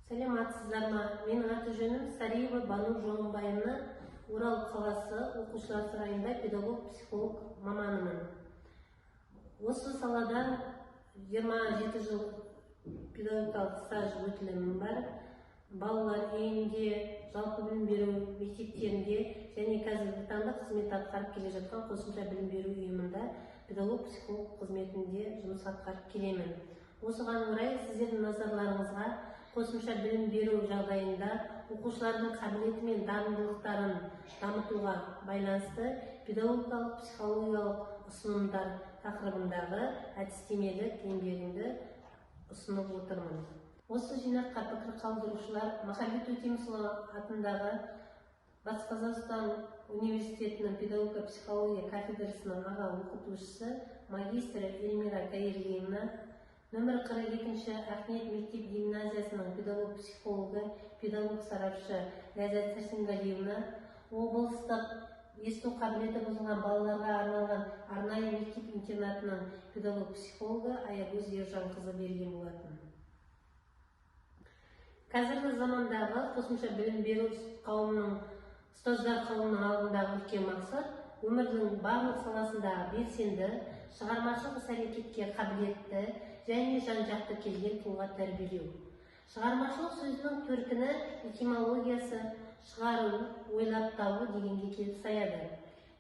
Саламатсыздар ма? Менің аты жөнім Сариева Бану Жолымбаевна. Орал қаласы оқушылар сарайында педагог психолог маманымын. Осы салада 27 жыл педагогикалық стаж өтілімім бар. Балалар үйінде, жалпы білім беру мектептерінде және қазіргі таңда қызмет атқарып келе жатқан қосымша білім беру ұйымында педагог психолог қызметінде жұмыс атқарып келемін. Осыған орай сіздердің назарларыңызға қосымша білім беру жағдайында оқушылардың қабілеті мен дарындылықтарын дамытуға байланысты педагогикалық психологиялық ұсынымдар тақырыбындағы әдістемелік еңбегімді ұсынып отырмын. Осы жинаққа пікір қалдырушылар: Махамбет Өтемісұлы атындағы Батыс Қазақстан университетінің педагогика психология кафедрасының аға оқытушысы, магистрі Эльмира Каирлиевна, нөмір 42-ші Ақниет мектеп гимназиясының педагог психологы, педагог сарапшы Ләззат Сәрсенғалиевна, облыстық есту қабілеті бұзылған балаларға арналған арнайы мектеп интернатының педагог психологы Аягөз Ержанқызы берген болатын. Қазіргі замандағы қосымша білім беру қауымының, ұстаздар қауымының алдындағы үлкен мақсат – өмірдің барлық саласындағы белсенді, шығармашылық іс әрекетке қабілетті және жан жақты келген тұлға тәрбиелеу. Шығармашылық сөзінің төркіні, этимологиясы шығару, ойлап табу дегенге келіп саяды.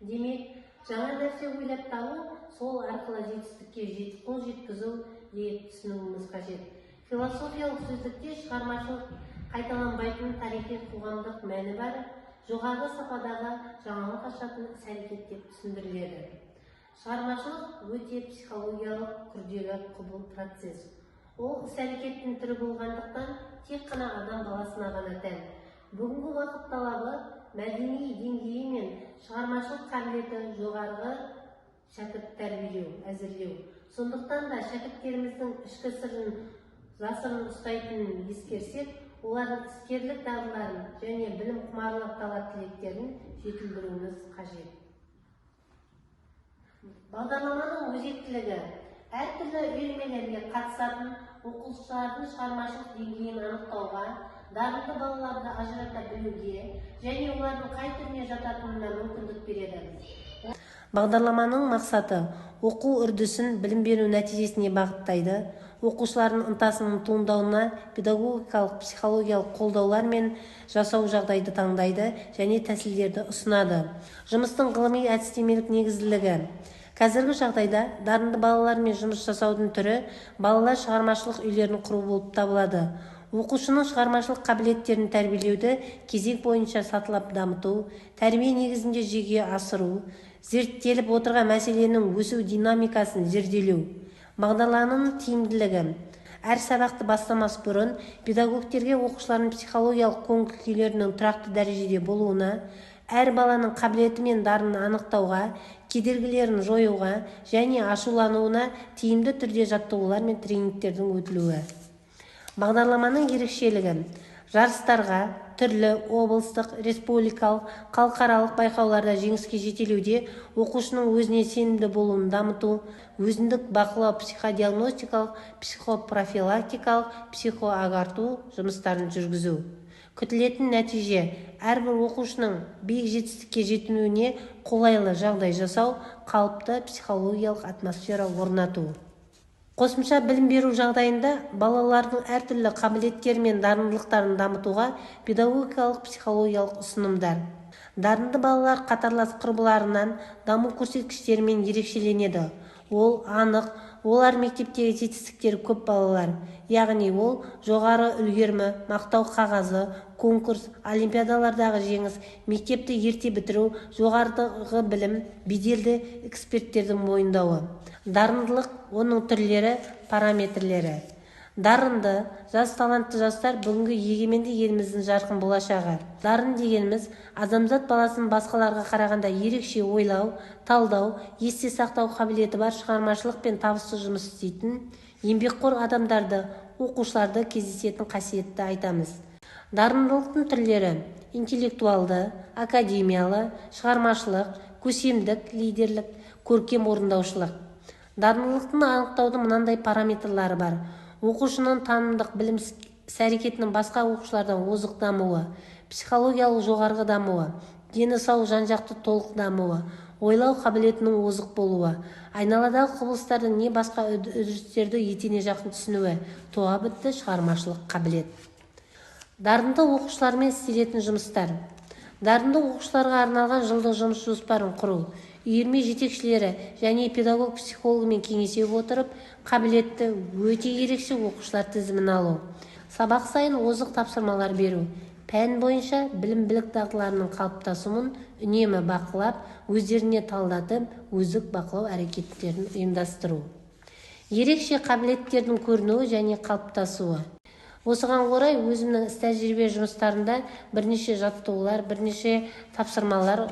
Демек, жаңа нәрсе ойлап табу, сол арқылы жетістікке жетіп, қол жеткізу деп түсінуіміз қажет. Философиялық сөздікте шығармашылық қайталанбайтын тарихи, қоғамдық мәні бар, жоғарғы сападағы жаңалық ашатын іс әрекет деп түсіндіріледі. Шығармашылық өте психологиялық күрделі құбыл, процесс. Ол іс әрекеттің түрі болғандықтан, тек қана адам баласына ғана тән. Бүгінгі уақыт талабы мәдени деңгейі мен шығармашылық қабілеті жоғарғы шәкірт тәрбиелеу, әзірлеу. Сондықтан да шәкірттеріміздің ішкі сырын жасырын ұстайтынын ескерсек, олардың іскерлік дағдыларын және білім құмарлық талап тілектерін жетілдіруіміз қажет. Бағдарламаның өзектілігі: әртүрлі үйірмелерге қатысатын оқушылардың шығармашылық деңгейін анықтауға, дарынды балаларды ажырата білуге және олардың қай түріне жататынына мүмкіндік береді. Бағдарламаның мақсаты: оқу үрдісін білім беру нәтижесіне бағыттайды, оқушылардың ынтасының туындауына педагогикалық психологиялық қолдаулар мен жасау жағдайды таңдайды және тәсілдерді ұсынады. Жұмыстың ғылыми әдістемелік негізділігі: қазіргі жағдайда дарынды балалармен жұмыс жасаудың түрі балалар шығармашылық үйлерін құру болып табылады. Оқушының шығармашылық қабілеттерін тәрбиелеуді кезең бойынша сатылап дамыту, тәрбие негізінде жүзеге асыру, зерттеліп отырған мәселенің өсу динамикасын зерделеу. Бағдарламаның тиімділігі: әр сабақты бастамас бұрын педагогтерге оқушылардың психологиялық көңіл күйлерінің тұрақты дәрежеде болуына, әр баланың қабілеті мен дарынын анықтауға, кедергілерін жоюға және ашулануына тиімді түрде жаттығулар мен тренингтердің өтілуі. Бағдарламаның ерекшелігі: жарыстарға, түрлі облыстық, республикалық, халықаралық байқауларда жеңіске жетелеуде оқушының өзіне сенімді болуын дамыту, өзіндік бақылау, психодиагностикалық, психопрофилактикалық, психоағарту жұмыстарын жүргізу. Күтілетін нәтиже: әрбір оқушының биік жетістікке жетуіне қолайлы жағдай жасау, қалыпты психологиялық атмосфера орнату. Қосымша білім беру жағдайында балалардың әртүрлі қабілеттері мен дарындылықтарын дамытуға педагогикалық психологиялық ұсынымдар. Дарынды балалар қатарлас құрбыларынан даму көрсеткіштерімен ерекшеленеді. Ол анық, олар мектептегі жетістіктері көп балалар, яғни ол жоғары үлгерімі, мақтау қағазы, конкурс, олимпиадалардағы жеңіс, мектепті ерте бітіру, жоғарғы білім, беделді эксперттердің мойындауы. Дарындылық, оның түрлері, параметрлері. Дарынды, жас, талантты жастар – бүгінгі егеменді еліміздің жарқын болашағы. Дарын дегеніміз – адамзат баласының басқаларға қарағанда ерекше ойлау, талдау, есте сақтау қабілеті бар, шығармашылық пен табысты жұмыс істейтін, еңбекқор адамдарды, оқушыларды кездесетін қасиетті айтамыз. Дарындылықтың түрлері: интеллектуалды, академиялы, шығармашылық, көсемдік, лидерлік, көркем орындаушылық. Дарындылықты анықтаудың мынандай параметрлары бар: оқушының танымдық білім іс-әрекетінің басқа оқушылардан озық дамуы, психологиялық жоғарғы дамуы, дені сау, жан-жақты толық дамуы, ойлау қабілетінің озық болуы, айналадағы құбылыстарды не басқа үрдістерді етене жақын түсінуі, туа бітті шығармашылық қабілет. Дарынды оқушылармен істелетін жұмыстар. Дарынды оқушыларға арналған жылдық жұмыс жоспарын құру, үйірме жетекшілері және педагог-психологымен кеңесе отырып, қабілетті, өте ерекше оқушылар тізімін алу, сабақ сайын озық тапсырмалар беру, пән бойынша білім-білік дағдыларының қалыптасуын үнемі бақылап, өздеріне талдатып, өздік бақылау әрекеттерін ұйымдастыру. Ерекше қабілеттердің көрінуі және қалыптасуы. Осыған орай өзімнің іс-тәжірибе жұмыстарында бірнеше жаттығулар, бірнеше тапсырмалар,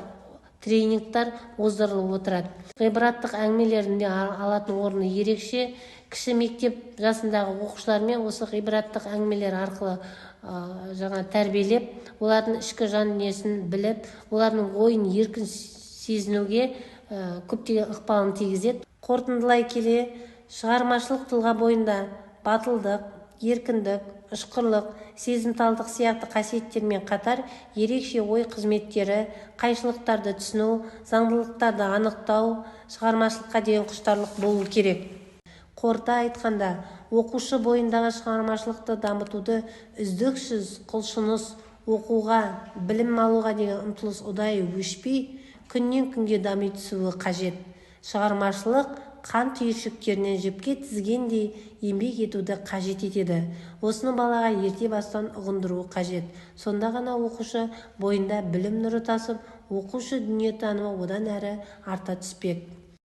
тренингтар оздырылып отырады. Ғибраттық әңгімелердің де алатын орны ерекше. Кіші мектеп жасындағы оқушылармен осы ғибраттық әңгімелер арқылы жаңа тәрбиелеп, олардың ішкі жан дүниесін біліп, олардың ойын еркін сезінуге көптеген ықпалын тигізеді. Қорытындылай келе, шығармашылық тұлға бойында батылдық, еркіндік, ұшқырлық, сезімталдық сияқты қасиеттермен қатар ерекше ой қызметтері, қайшылықтарды түсіну, заңдылықтарды анықтау, шығармашылыққа деген құштарлық болу керек. Қорыта айтқанда, оқушы бойындағы шығармашылықты дамытуды үздіксіз құлшыныс, оқуға, білім алуға деген ұмтылыс ұдайы өшпей, күннен күнге дами түсуі қажет. Шығармашылық қан түйіршіктерінен жіпке тізгендей еңбек етуді қажет етеді. Осыны балаға ерте бастан ұғындыру қажет. Сонда ғана оқушы бойында білім нұры тасып, оқушы дүниетанымы одан әрі арта түспек.